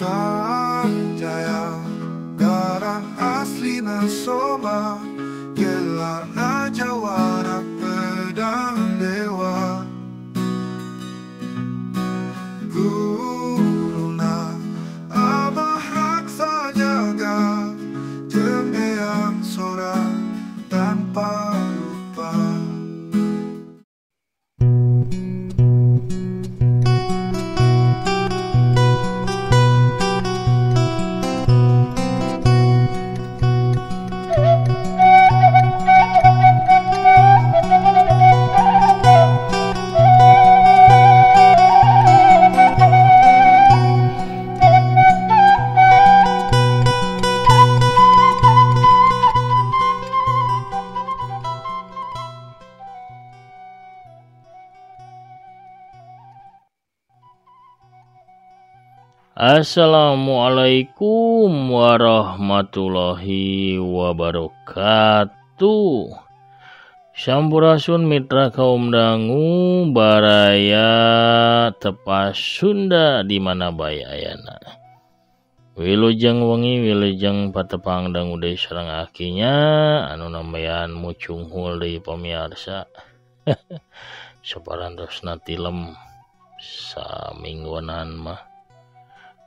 Sanjaya darah asli Soma, gelarna jawara pedang dewa. Guruna Abah Raksa jaga, jeung Eyang Sora tanpa lupa. Assalamualaikum warahmatullahi wabarakatuh. Sampurasun mitra kaum dangu baraya tepas Sunda di mana bae ayana. Wilujeng wengi wilujeng patepang dangu deui sareng akinya anu nambayan mucunghul deui pamiarsa. Saparantosna tilem samingguanan mah.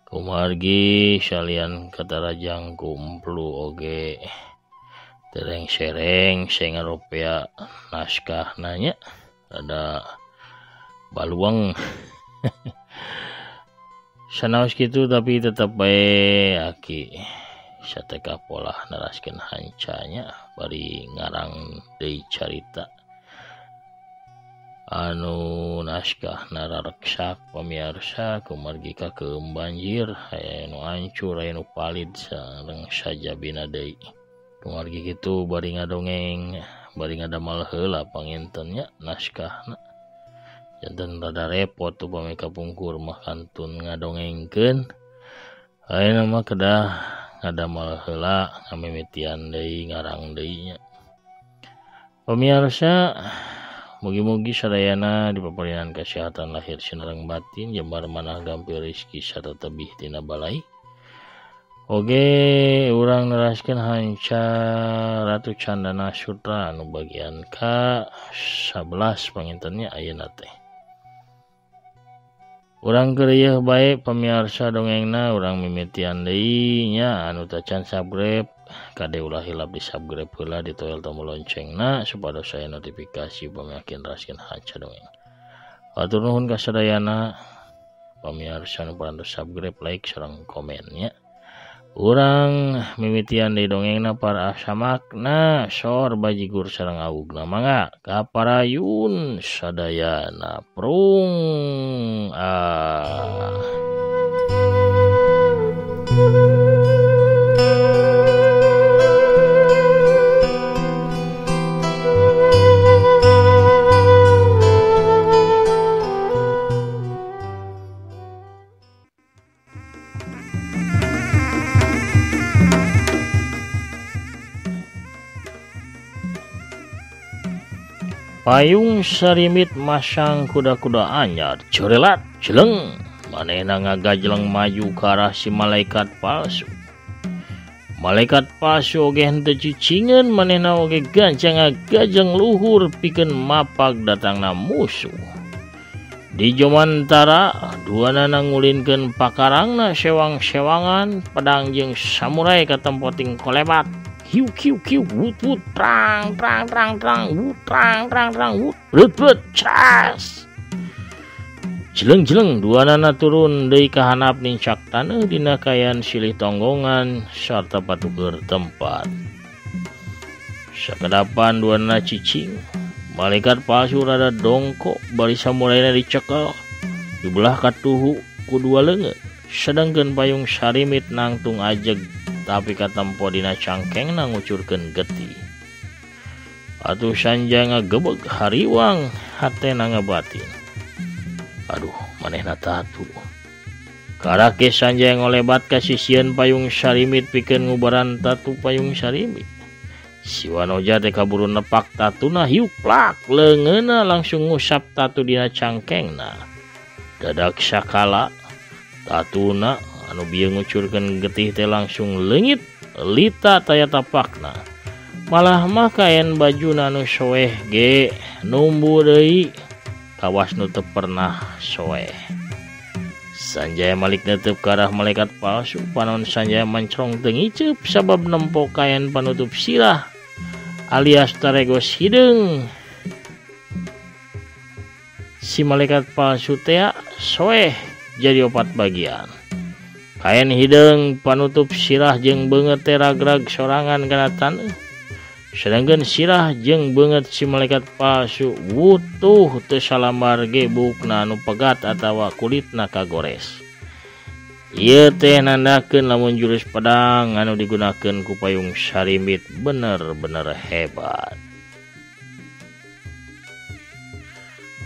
Kumargi salian katarajang kumplu oge tereng sereng sengaropea naskah nanya ada baluang. Sanaos kitu tapi tetep bae aki sateka polah neraskeun hancanya bari ngarang deui carita anu naskah narareksak pamiarsa kumargi kakeum banjir aya nu hancur aya nu palid sareng sajabina deui. Kumargi kitu bari ngadongeng bari ngadamal heula panginten nya naskahna janten rada repot upami kapungkur mah kantun ngadongengkeun. Ayeuna mah kedah ngadamal heula ngamimitian deui ngarang deui nya. Pamiarsa mugi-mugi sadayana dipaparinan kesehatan lahir sinareng batin jembar manah gampil rezeki sarta tebih tina balai. Oge urang neraskeun hanca Ratu Candana Sutra anu bagian ka 11 pangintennya ayeuna teh. Urang keureuh bae pamiarsa dongengna urang mimitian deui nya anu tacan subscribe kade ulah hilap di subscribe heula ditoel tombol loncengna supados aya notifikasi upami yakin raskeun hanca dongeng. Hatur nuhun ka sadayana pamiarsa nu parantos subscribe, like sareng komen nya. Urang mimitian deui dongengna para asamakna sor bajigur sareng augna mangga ka parayun sadayana prung ah. Payung Sarimit masang kuda-kuda anyar cerelat jeleng manehna ngagajleng maju ka arah si malaikat palsu. Malaikat palsu oge henteu cicingeun manehna oge gancang ngagajleng luhur pikeun mapag datangna musuh. Di jomantara duanana ngulinkeun pakarangna sewang-sewangan pedang jeung samurai katempoting kolebat. Kiu kiu kiu wut wut trang trang trang trang wut trang trang trang wut brut brut cas. Jeleng-jeleng duanana turun deui ka handap nincak taneuh dina kayan silih tonggongan sarta patuker tempat. Sakedapan duanana cicing, malaikat palsu rada dongkok bari samuraina dicekel dibelah katuhu ku dua leungeun. Sedangkeun Payung Sarimit nangtung ajeg tapi katempo dina cangkengna ngucurkeun getih. Atuh Sanjaya ngagebeg hariwang hatena ngabatin. Aduh, manehna tatu. Karake Sanjaya ngolebat ka sisieun Payung Sarimit pikeun ngubaran tatu Payung Sarimit. Si Wanoja teh kaburu nepak tatuna hiuk plak leungeunna langsung ngusap tatu dina cangkengna. Dadak sakala tatuna Anu bieu ngucurkeun getih teh langsung leungit lita taya tapakna. Malah mah kaen bajuna nu soeh ge numbu deui kawas nu teu pernah soeh. Sanjaya malik netep ka arah malaikat palsu. Panon Sanjaya mencrong teu ngiceup sabab nempo kaen panutup sirah alias taregos hideung. Si malaikat palsu tea soeh jadi opat bagian. Kaen hideung panutup sirah jeung beungeut teh ragrag sorangan kana taneuh. Sedangkan sirah jeung beungeut si malaikat palsu wutuh teu salambar ge buukna anu pegat atawa kulitna kagores. Ieu teh nandakeun lamun jurus pedang anu digunakeun ku Payung Sarimbit bener-bener hebat.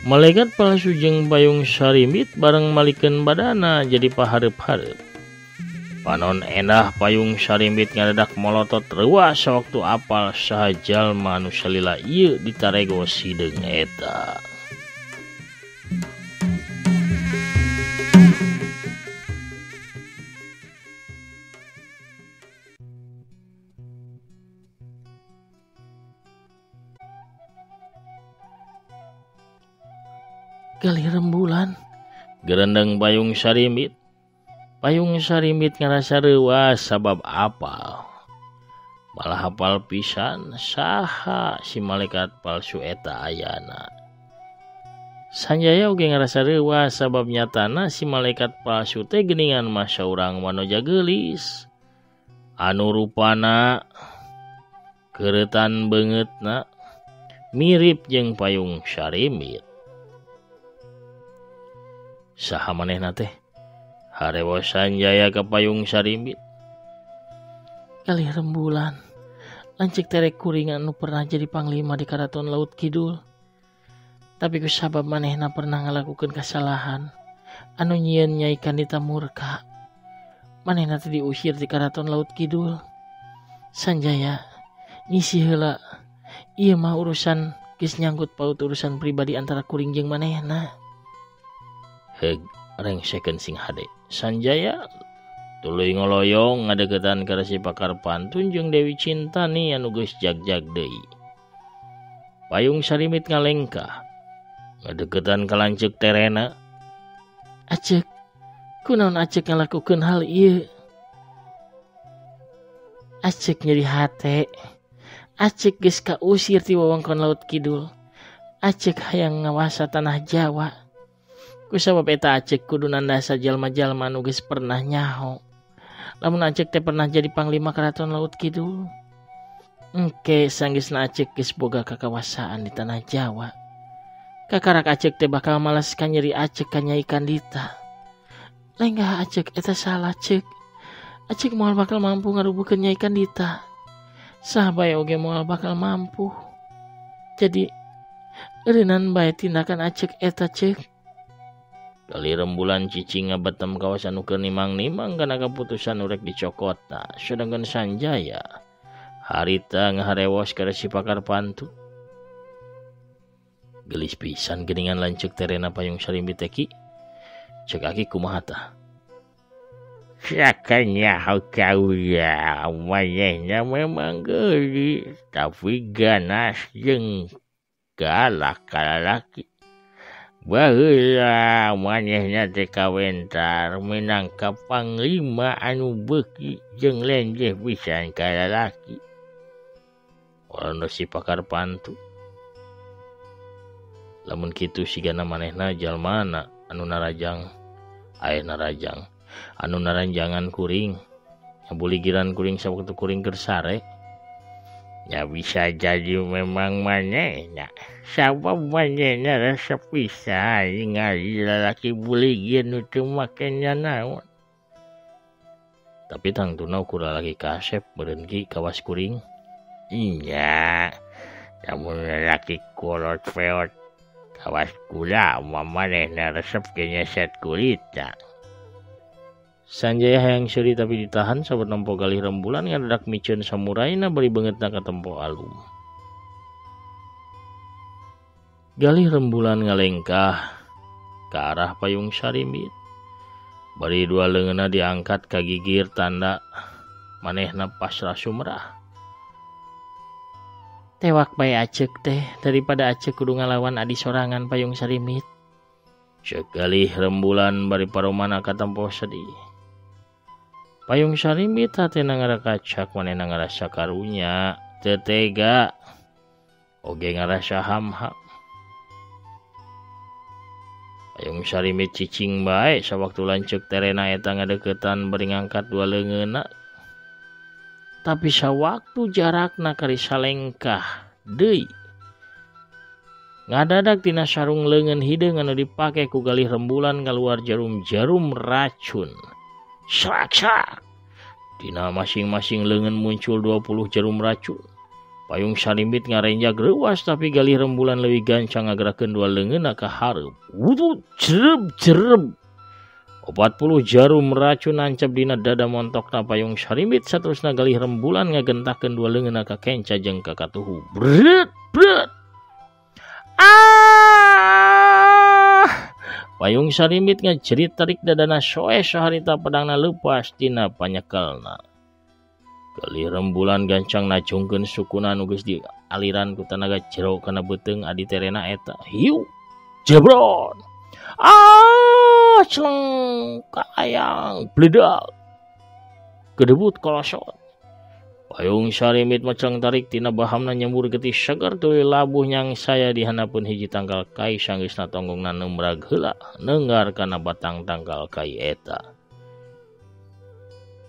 Malaikat palsu jeung Payung Sarimbit bareng malikeun badana jadi pahareup-hareup. Panon endah Payung Sarimbit ngadadak molotot reuas sawaktu apal saha jalma anu salila ieu ditarego sideung eta. Galih rembulan gerendeng Payung Sarimbit. Payung Sarimbit ngarasa reuas sabab apal. Malah apal pisan saha si malaikat palsu eta ayana. Sanjaya oge ngarasa reuas sabab nyatana si malaikat palsu teh geuningan mah saurang manoja geulis. Anu rupana keureutan beungeutna mirip jeung Payung Sarimbit. Saha manehna teh? Harewo Sanjaya ka Payung Sarimbit. Galih rembulan, lanceuk terek kuring anu pernah jadi panglima di Karaton Laut Kidul. Tapi kusabab manehna pernah ngalakukeun kasalahan anu nyieun Nyai Kandita murka. Manehna teh diusir di Karaton Laut Kidul. Sanjaya, ngisi heula. Ieu mah urusan geus nyangkut paut urusan pribadi antara kuring jeung manehna. Heug, rengsekeun sing hade. Sanjaya tuluy ngoloyong ngadeukeutan ka si pakar pantun jeung Dewi Cintani anu geus jag-jag deui. Payung Sarimbit ngalengkah ngadeukeutan ka lanceuk terena. Aceuk, kunaon aceuk ngalakukeun hal ieu? Aceuk nyeri hate. Aceuk geus kausir ti wewengkon Laut Kidul. Aceuk hayang ngawasa tanah Jawa. Kusabab eta Aceuk kudu nandasa jalma-jalma anu geus pernah nyaho. Lamun Aceuk teh pernah jadi panglima Karaton Laut Kidul. Engke sanggeusna Aceuk geus boga kakawasaan di tanah Jawa. Kakarak Aceuk teh bakal malas ka nyeri Aceuk ka Nyai Kandita. Lenggah Aceuk eta salah ceuk. Aceuk moal bakal mampu ngarubuhkeun Nyai Kandita. Saha bae oge moal bakal mampu. Jadi eureunnan bae tindakan Aceuk eta ceuk. Galih rembulan cicing ngabetem kawasan nu keur nimang-nimang kana kaputusan urek dicokotna. Sedangkan Sanjaya harita ngaharewos ka si pakar pantu. Gelis pisan geuningan lanceuk terena Payung Sarimbit teh ki. Ceuk aki kumaha tah? Sakanyaho kauya manehna memang geulis tapi ganas jeung galak ka lalaki. Baheula manehna teh kawentar minangka panglima anu beuki jeung lenjeh pisan ka lalaki. Orondo si pakar pantu. Lamun kitu sigana manehna jalmana anu narajang aya narajang anu naranjangan kuring ngabuligiran kuring sawaktu kuring keur sare. Ya bisa jadi memang manehna. Sabab manehna resep pisan ningali lalaki buligieun nu teu make nanaon. Tapi tangtuna ukur lalaki kasep meureun ki kawas kuring. Iya, lamun lalaki kolot peot kawas kula mah manehna resep ge nyeset kulitna. Sanjaya hayang seuri tapi ditahan sabab nempo galih rembulan ngadadak miceun samuraina bari beungeutna katempo alum. Galih rembulan ngalengkah ka arah Payung Sarimbit. Bari dua leungeunna diangkat ka gigir tanda manehna pasrah sumrah. Tewak bae Acek teh daripada Acek kudu ngalawan adi sorangan Payung Sarimit. Ceuk Galih Rembulan bari paromana katempo sedih. Payung Sarimit hatena ngarakacak manehna ngarasa karunya teu tega oge ngarasa hamham. Payung Sarimit cicing bae sawaktu lanceuk terena eta ngadeukeutan bari ngangkat dua leungeunna. Tapi sawaktu jarakna kari salengkah deui. Ngadadak tina sarung leungeun hideung anu dipake ku Galih Rembulan kaluar jarum-jarum racun. Srak-srak. Dina masing-masing leungeun muncul 20 jarum racun. Payung Sarimit ngarenjag reuas tapi Galih Rembulan leuwih gancang ngagerakeun dua leungeunna ka hareup. Wudut jereb jereb. 40 jarum racun nancep dina dada montokna Payung Sarimit saterusna Galih Rembulan ngagentakeun dua leungeunna ka kenca jeung ka katuhu. Bret bret. Ah! Payung Sarimit ngajerit tarik dadana soe saharita pedangna leupas tina panyekelna. Galih Rembulan gancang najungkeun sukuna nu geus dialiran ku tanaga jero kana beuteung adi terena eta. Hiu! Jebron! Ah! Celeng! Kaayang! Bledak! Gedebut kolosot. Payung Sarimit maceleng tarik tina bahamna nyembur getih seger tuluy labuh nyang saya di handapeun hiji tangkal kai sanggeusna tonggongna neumrag heula neunggar kana batang tangkal kai eta.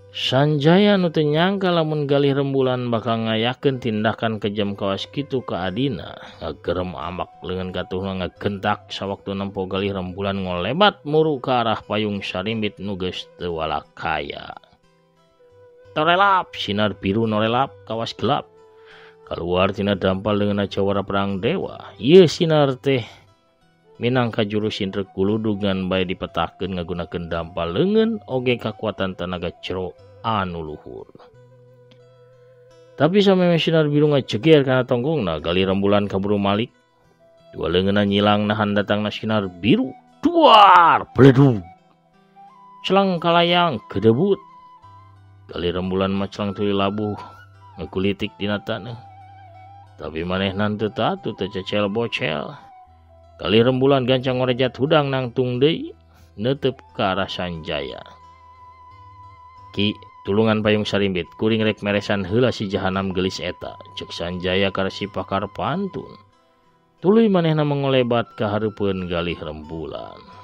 Sanjaya nu teu nyangka lamun Galih Rembulan bakal ngayakeun tindakan kejam kawas kitu ka adina, ngagerem amak leungeun katuhna ngagentak sawaktu nempo Galih Rembulan ngolebat muru ka arah Payung Sarimit nu geus teu walakaya. Torelap sinar biru norelap kawas gelap kaluar tina dampal leungeunna jawara perang dewa. Ieu sinar teh minangka jurus indrek guludug ngan bae dipetakeun ngagunakeun dampal leungeun oge kakuatan tanaga jero anu luhur. Tapi sameme sinar biru ngajeger kana tonggongna, Galih Rembulan kaburu malik. Dua leungeunna nyilang nahan datangna sinar biru. Duar bledug. Celang kalayang gedebut. Galih Rembulan macelang tuluy labuh ngagulitik dina taneuh. Tapi manehna teu tatu teu cecel bocel. Galih Rembulan gancang ngorejat hudang nangtung deui neuteub ka arah Sanjaya. Ki, tulungan Payung Sarimbit, kuring rek meresan heula si jahanam geulis eta, ceuk Sanjaya ka si pakar pantun. Tuluy manehna mengolebat ka hareupeun Galih Rembulan.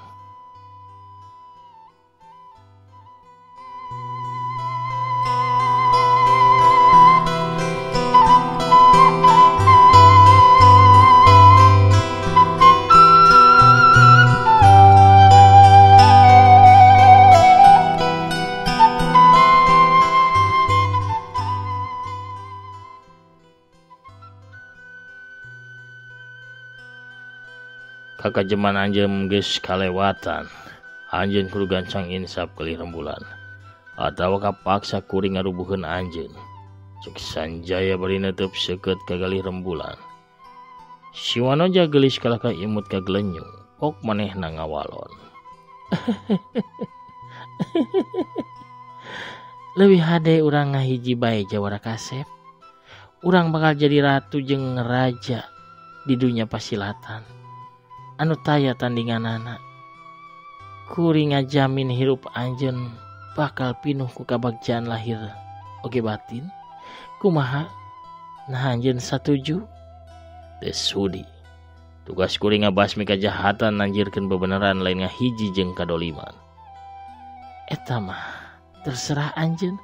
Kakajeman anjeun geus kalewatan. Anjeun kudu gancang insap Galih Rembulan. Atawa kapaksa kuring ngarubuhkeun anjeun. Ceuk Sanjaya bari neuteub seukeut ka Galih Rembulan. Si Wanoja geulis kalah ka imut ka gelenyung, pok manehna ngawalon. Leuwih hade urang ngahiji bae jawara kasep. Urang bakal jadi ratu jeung raja di dunya pasilatan. Anu taya tandinganana. Kuring ngajamin hirup anjeun bakal pinuh ku kabagjaan lahir oge batin. Kumaha? Nah anjeun satuju? Teu sudi. Tugas kuring ngabasmi kajahatan nanjirkeun bebeneran lain ngahiji jeung kadoliman. Eta mah terserah anjeun.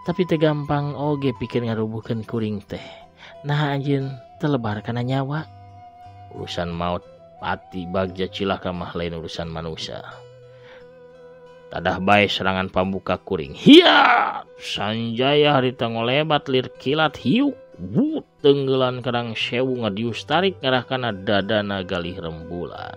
Tapi teu gampang oge pikir ngarubuhkeun kuring teh. Nah anjeun telebar kana nyawa. Urusan maut pati bagja cilaka mah lain urusan manusia. Tadah bae serangan pambuka kuring. Hiya! Sanjaya harita ngolebat lir kilat hiuk. Wut tenggelan kadang sewu ngadius tarik ngarah kana dadana Galih Rembulan.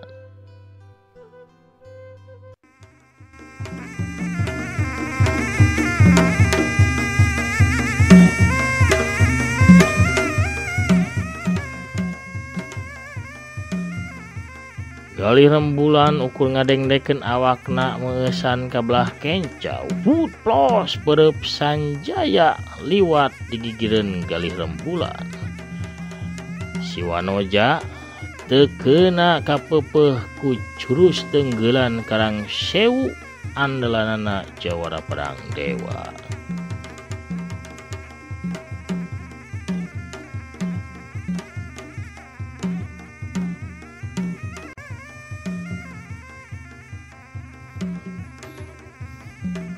Galih rembulan ukur ngadengdekeun awakna meueusan ka belah kenca. Wut plos perep Sanjaya liwat digigireun galih rembulan. Si Wanoja teu keuna kapeupeuh ku jurus tenggelan Karang Sewu andalanana Jawara Pedang Dewa.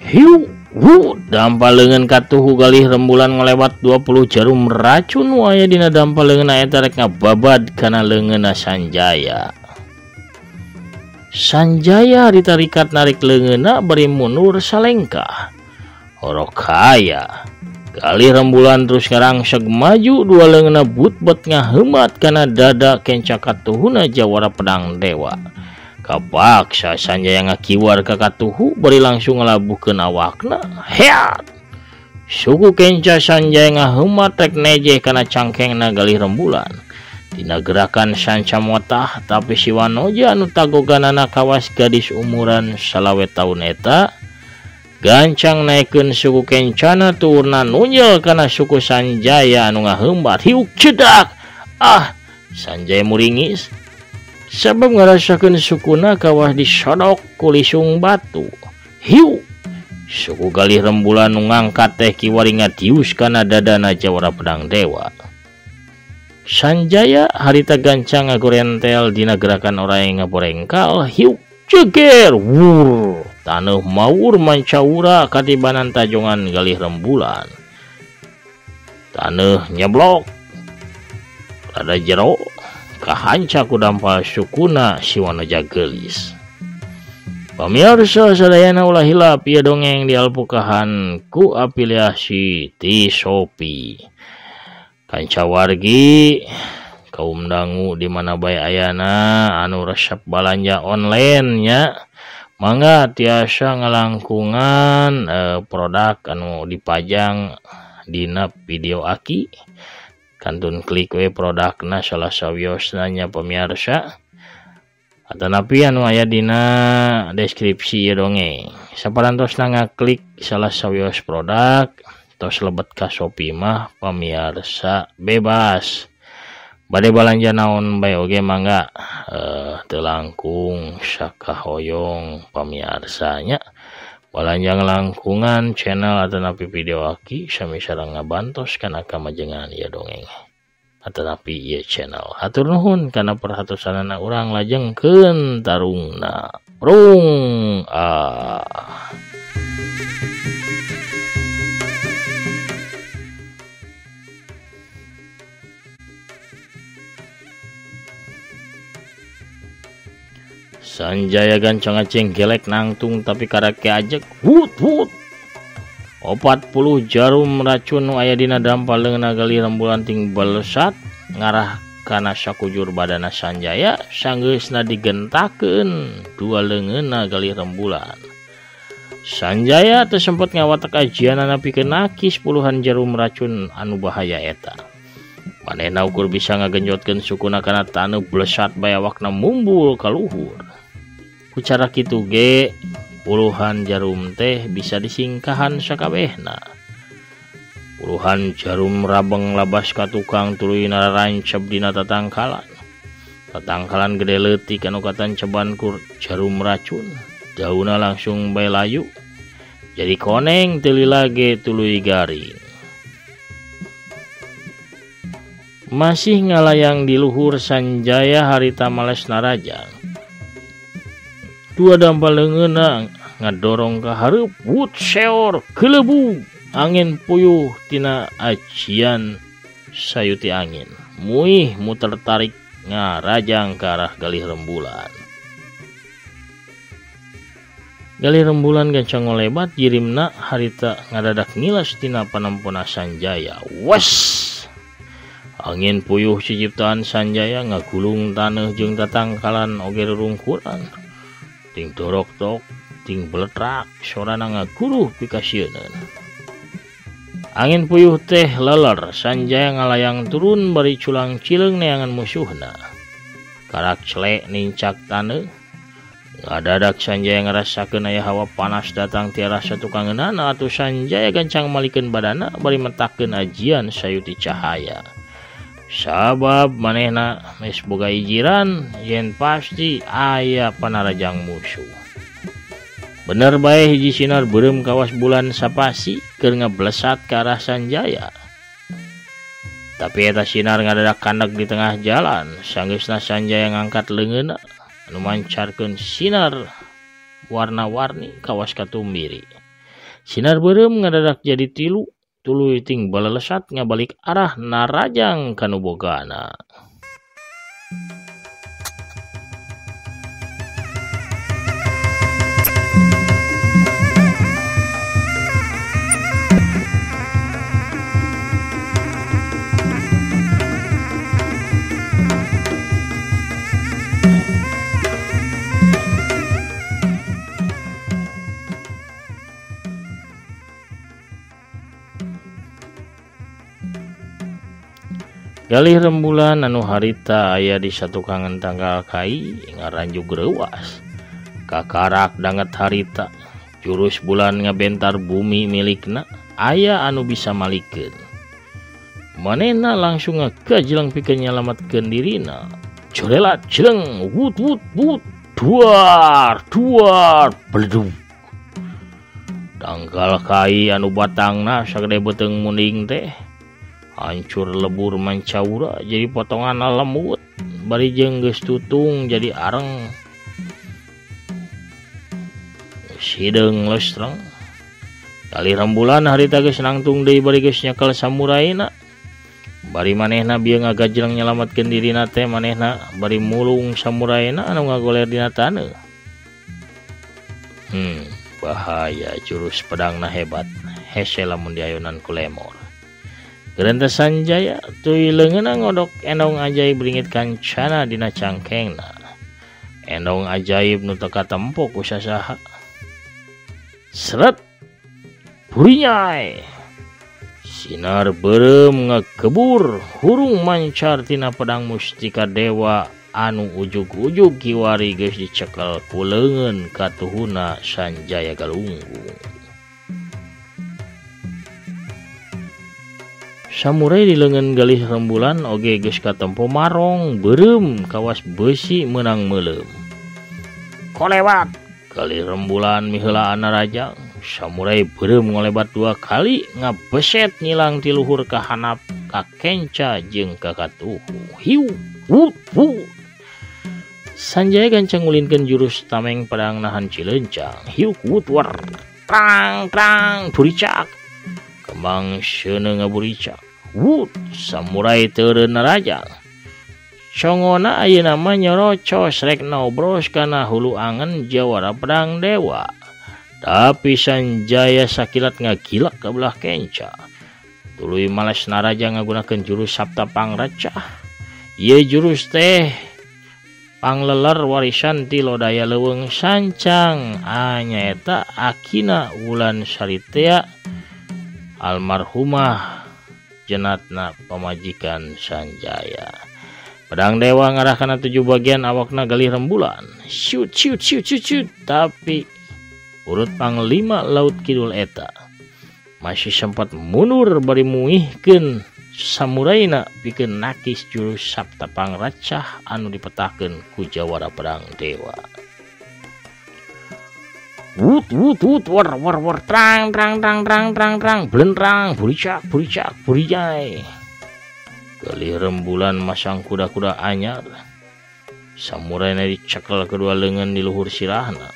Hiu, wu, dampa leungeun katuhu galih rembulan ngalewat 20 jarum racun nu aya dina dampa leungeunna eta rek ngababad kana leungeunna Sanjaya. Sanjaya ditarikat narik leungeunna bari mundur salengkah. Horokaya. Galih rembulan terus ngarangseg maju dua leungeunna butbet ngaheumat kana dada kenca katuhuna Jawara Pedang Dewa. Kapaksa Sanjaya ngakiwar ka katuhu bari langsung ngalabuhkeun awakna. Heat! Suku kenca Sanjaya ngaheumat rek nejeh kana cangkengna galih rembulan. Dina gerakan sanca motah tapi si Wanoja anu tagoganana kawas gadis umuran 25 taun eta gancang naikeun suku kencana tuurna nunjel kana suku Sanjaya anu ngaheumat. Hiuk cedak! Ah! Sanjaya muringis. Sabab ngarasakeun sukuna kawah disodok ku lisung batu. Hiu! Suku galih rembulan nu ngangkat teh kiwari ngadius kana dadana Jawara Pedang Dewa. Sanjaya harita gancang ngagorentel dina gerakan oray ngaborengkal. Hiu! Ceger! Wur! Taneuh maur mancawura katibanan tajongan galih rembulan. Taneuh nyeblok. Rada jero. Kahanca ku dampal sukuna si Wanoja geulis. Pamirsa sadayana ulah hilap ieu dongeng dialpukahan ku afiliasi ti Shopee. Kanca wargi kaum dangu di mana bae ayana anu resep balanja online nya, mangga tiasa ngalangkungan produk anu dipajang dina video aki. Kantun klik we produkna salah sawiosna nya pemirsa. Atanapi anu aya dina deskripsi ieu dongeng. Saparantosna ngaklik salah sawios produk tos lebet ka Shopee mah pemirsa bebas. Bade balanja naon bae oge mangga teu langkung sakahoyong pemirsa nya. Balanja ngelangkungan channel atanapi video aki sami sareng ngabantos kana kamajengan ieu dongeng atanapi ieu channel. Hatur nuhun kana perhatosanana urang lajengkeun tarungna. Prung ah. Sanjaya gancang ngacengkelek nangtung tapi karake ajeg. Wut wut. 40 jarum racun nu aya dina dampal leungeunna galih rembulan ting belesat ngarah kana sakujur badana Sanjaya sanggeusna digentakeun dua leungeunna galih rembulan. Sanjaya teu sempet ngawatek ajianana pikeun nakis puluhan jarum racun anu bahaya eta. Manehna ukur bisa ngagenjotkeun sukuna kana taneuh blesat bae awakna mumbul ka luhur. Ku cara kitu ge puluhan jarum teh bisa disingkahan sakabehna. Puluhan jarum rabeng labas ka tukang tuluy narancep dina tatangkalan. Tatangkalan gede leutik anu katanceban ku jarum racun. Dauna langsung bae layu. Jadi koneng teu lila ge tuluy garing. Masih ngalayang di luhur Sanjaya harita males narajang. Dua dampal leungeunna ngadorong ka hareup, wut seor kelebu angin puyuh tina ajian sayuti angin. Muih muter tarik ngarajang ka arah galih rembulan. Galih rembulan gancang ngolebat jirimna harita ngadadak ngilas tina panempona Sanjaya. Was! Angin puyuh ciciptaan Sanjaya ngagulung taneuh jeung tatangkalan oge rurungkuran. Ting dorok-tok, ting beletrak, sorana ngaguruh pikasieuneun. Angin puyuh teh leler, Sanjaya ngalayang turun bari culang-cileung neangan musuhna. Karak celek nincak taneuh. Ngadadak Sanjaya ngarasakeun aya hawa panas datang ti arah satukangeunana atuh Sanjaya gancang malikeun badana bari mentakeun ajian sayuti cahaya. Sabab manehna geus boga ijiran yen pasti aya panarajang musuh. Bener bae hiji sinar beureum kawas bulan sapasi keur ngablesat ka arah Sanjaya. Tapi eta sinar ngadadak kandeg di tengah jalan, sanggeusna Sanjaya ngangkat leungeunna anu mancarkeun sinar warna-warni kawas katumbiri. Sinar beureum ngadadak jadi tilu, tuluy ting balelesat ngabalik arah narajang kanu bogana. Galih rembulan anu harita aya di satukangan tanggal kai ngaranjug reuas. Kakarak danget harita, jurus bulan ngabentar bumi milikna aya anu bisa malikeun. Manehna langsung ngagajleng pikeun nyalametkeun dirina. Jorelat jeleng wut wut wut duar duar beledug. Tanggal kai anu batangna sagede beuteung munding teh hancur lebur mancaura jadi potongan lemut bari jeung geus tutung jadi areng hideung leustreng. Kali rembulan harita geus nangtung deui bari geus nyekel samuraina. Bari manehna bieu ngagajleng nyalametkeun dirina teh manehna bari mulung samuraina anu ngagoler dina taneuh. Bahaya jurus pedangna hebat hese lamun diayunan ku lemor. Gerenta Sanjaya tuy leungeunna ngodok endong ajaib ringit kancana dina cangkengna. Endong ajaib nu teu katempo ku sasaha. Seret burinyai. Sinar beureum ngakebur hurung mancar tina pedang mustika dewa anu ujug-ujug kiwari geus dicekel ku leungeun katuhuna Sanjaya Galunggung. Samurai di leungeun galih rembulan oge geus katempo marong beureum kawas beusi meunang meuleum. Kolewat galih rembulan miheulaan narajang. Samurai beureum ngolebat dua kali ngabeset ngilang ti luhur ka hanap ka kenca jeung ka katuhu. Hiu wut wut. Sanjaya gancang ngulinkeun jurus tameng pedang nahan cilencang. Hiu wut war trang trang buricak. Kembang seuneu ngaburicak. Wut samurai teureun narajang. Congona ayeuna mah nyorocos rek nobros kana hulu angen jawara pedang dewa. Tapi Sanjaya sakilat ngagilak ka belah kenca. Tuluy males naraja ngagunakeun jurus Sabta Pangracah. Ieu jurus teh pangleler warisan ti Lodaya Leuweung Sancang. Nyaeta akina Wulan Saritea almarhumah jenatna pamajikan Sanjaya. Pedang dewa ngarah kana 7 bagian awakna galih rembulan. Shoot shoot shoot shoot shoot. Tapi urut panglima laut kidul eta masih sempat mundur bari muihkeun samuraina pikeun nakis jurus Sabta Pangracah anu dipetakeun ku jawara pedang dewa. Wut wut wut war war war trang trang trang trang trang trang blentrang buricak buricak burijai. Galih rembulan masang kuda-kuda anyar. Samurai na dicekel kedua leungeun di luhur sirahna.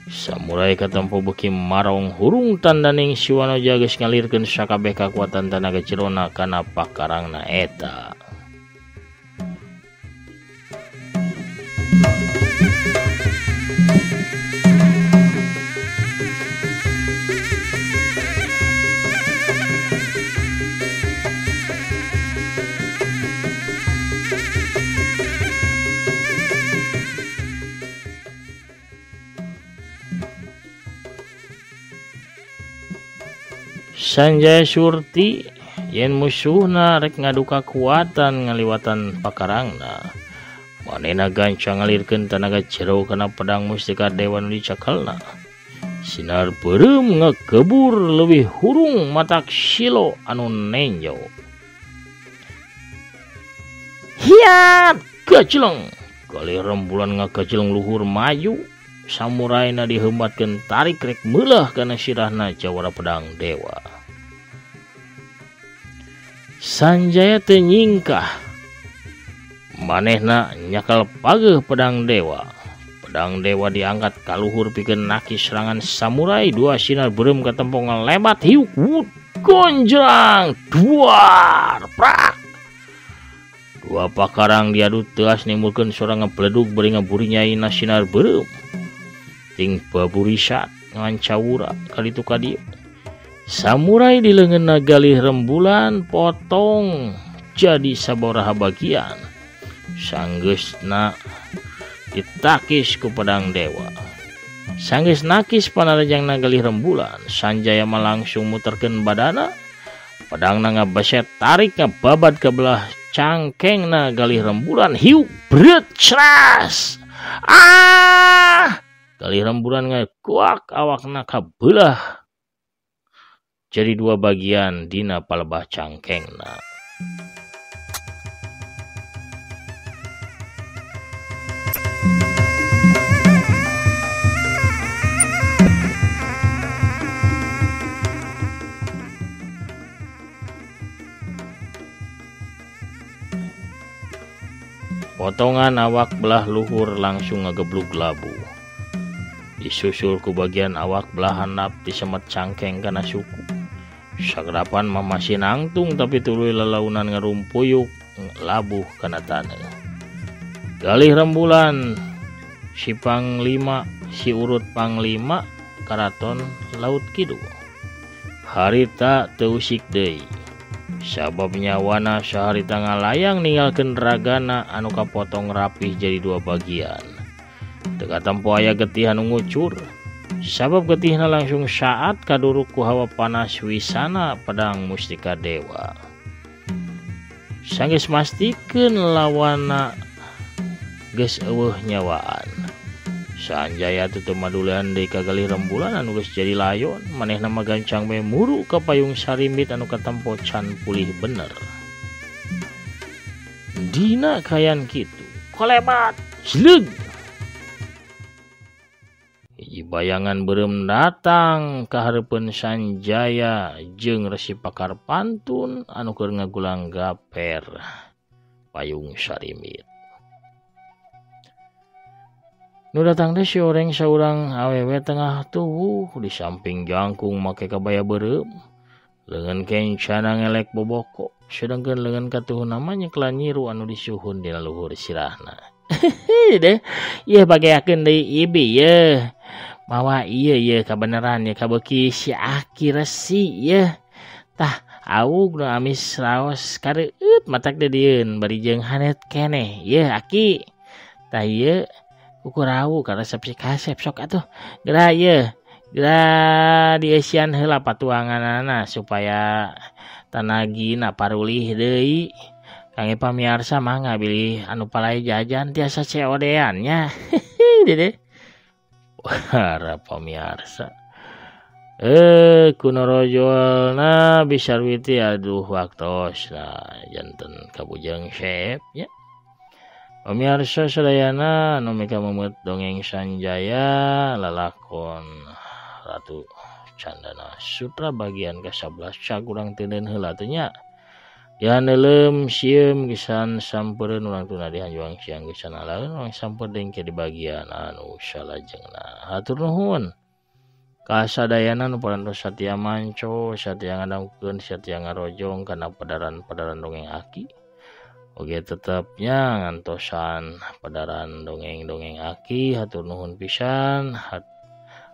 Samurai katempo beuki marong hurung tandaning Siwanoja geus ngalirkeun sakabeh kakuatan tanaga jerona kana pakarangna eta. Sanjaya Surti yen musuhna rek ngadu kakuatan ngaliwatan pakarangna. Manehna gancang ngalirkeun tanaga jero kana pedang mustika dewa nu dicakelna. Sinar beureum ngakebur leuwih hurung matak silo anu nenjo. Hiat gacileng. Galih rembulan ngagacileng luhur maju. Samuraina dihembatkeun tarik rek meulah kana sirahna jawara pedang dewa. Sanjaya teu nyingkah. Manehna nyakal pageuh pedang dewa. Pedang dewa diangkat kaluhur pikeun nakis serangan samurai. Dua sinar beureum katempo ngalebat hiuk wut gonjrang duar prak. Dua pakarang diadu teas nimbulkeun sora ngebledug bari ngaburinyai sinar beureum. Ting baburisat ngancawura kaditu ka dieu. Samurai di leungeunna galih rembulan potong jadi sabaraha bagian. Sanggeusna ditakis ku pedang dewa. Sanggeus nakis panarajangna galih rembulan, Sanjaya mah langsung muterkeun badana. Pedangna ngabeset tarik ngababat ka belah cangkengna galih rembulan hiuk bret cras. Ah! Galih rembulan ngakuak awakna kabelah jadi dua bagian dina palebah cangkengna. Potongan awak belah luhur langsung ngegeblug labu. Disusul ku bagian awak belah handap disemet cangkeng kana suku. Sagrapan mah masih nangtung tapi tuluy lalaunan ngarumpuyuk labuh kana taneuh. Galih rembulan si panglima si urut panglima karaton Laut Kidul. Harita teu usik deui. Sabab nyawana saharita ngalayang ninggalkeun ragana anu kapotong rapih jadi dua bagian. Teu katempo aya getih anu ngucur. Sabab getihna langsung saat kaduruk ku hawa panas wisana pedang mustika dewa. Sanggeus mastikeun lawana geus eueuh nyawaan. Sanjaya teu madulean deui ka galih rembulan anu geus jadi layon, manehna mah gancang bae muru ka payung sarimbit anu katempo can pulih bener. Dina kayan kitu, kolebat, jleug. Hiji bayangan beureum datang ka hareupeun Sanjaya jeung resi pakar pantun anu keur ngagulang gaper payung sarimbit. Nu datang teh si oreng saurang awewe tengah tuwuh di samping jangkung make kabaya beureum. Leungeun kencana ngelek boboko, sedangkeun leungeun katuhuna mah nyeklan nyiru anu disuhun dina luhur sirahna. Deh, ieu bageakeun deui ibi yeuh. Mawa ieu yeuh kabeneran yeuh kabeuki si aki resi yeuh. Tah aug nu amis raos kareueut matak didieun bari jeung hanet keneh yeuh aki. Tah ieu kukurau karesep si kasep sok atuh geura yeuh geura dieusian heula patuanganana supaya tanagina parulih deui. Kangge pamiarsa mangga bilih anu palai jajan tiasa COD-an nya. Dede para pamiarsa kunorojolna bisarwiti aduh waktosna janten kabujeng sep nya. Pemirsa sadayana anu mika memeut dongeng Sanjaya lalakon Ratu Candana Sutra bagian ke-11 cag urang teuneun heula teh nya. Dihaneuleum sieum gisan sampereun urang tuna dihanjuang siang gisan alaeun urang samper deui di bagian anu salajengna. Hatur nuhun kasadayana nu parantos satia manco, satia ngadangkeun, satia ngarojong kana padaran-padaran dongeng aki. Oke tetapnya ngantosan padaran dongeng-dongeng aki hatur nuhun pisan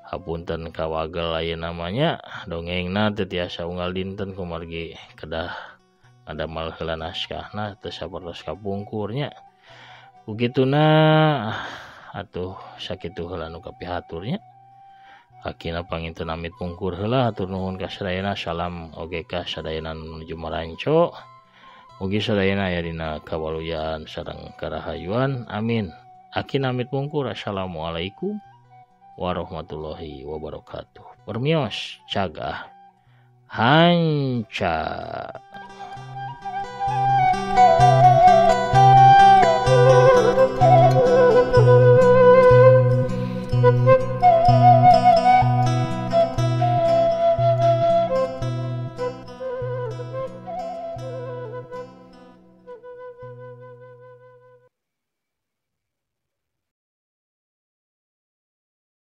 hapunten kawagel ayeuna namanya dongengna teu tiasa unggal dinten kumargi kedah ngadamel heula naskahna teu sapertos kapungkurnya. Kukituna atuh sakitu heula nu kapihaturnya. Akina panginten amit pungkur heula hatur nuhun ka sadayana salam oge ka sadayana nu nuju maranco. Mugi sadayana aya dina kawaluyaan sareng karahayuan. Amin. Aki namit mungkur. Assalamualaikum warahmatullahi wabarakatuh. Permios cagah hanca.